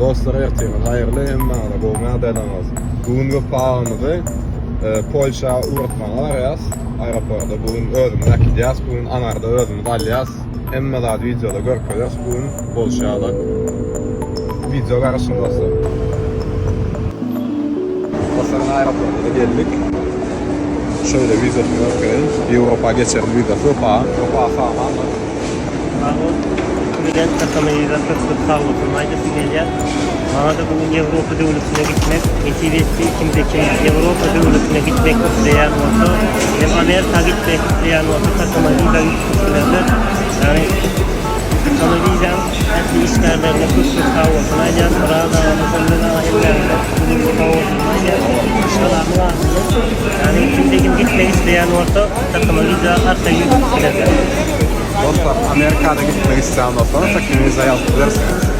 Dostlar ertiriňiz haýyrly hemmäňize gowy ýagdaýlaryňyz. Bu gün Wepa agamyzy Polşa ugratmaga barýas. Aeroporta bu gün özümiz äkidýäs, bu gün anarda özümiz alýas. Hemme zady wideoda görkezeris bu gün bolşy ýaly. Wideo garaşyň dostlar. Dostlar ine aeroporta geldik. Şöyle wideosyny görkezeýin. Ýewropa geçerin widosy Wepa. Wepa sag bol. Sag bol. Ilki bilen Takamyza köp köp sag bolsun aýdasym gelýär. Maňada bu gün Ýewropa döwletine gitmek nesip etdi. Kimde kim Ýewropa döwletine gitmek isleýän bolsa, hem Amerika gitmek isleýän bolsa Takama wiza ýüz tutup bilerler. Ýagny Takama wizaň ähli işgärlerine köp köp sag bolsun aýdýan. Oraz aga, Muhammet aga hemmäňize uly uly sag bolsun aýdýan. Salamyň adyndan. Ýagny kimde kim gitmek isleýän bolsa Takama wiza arkaýyn ýüz tutup bilerler. Dostlar Amerikada gitmek isleýän bolsaňyz Takima wiza ýazyp bilersiňiz.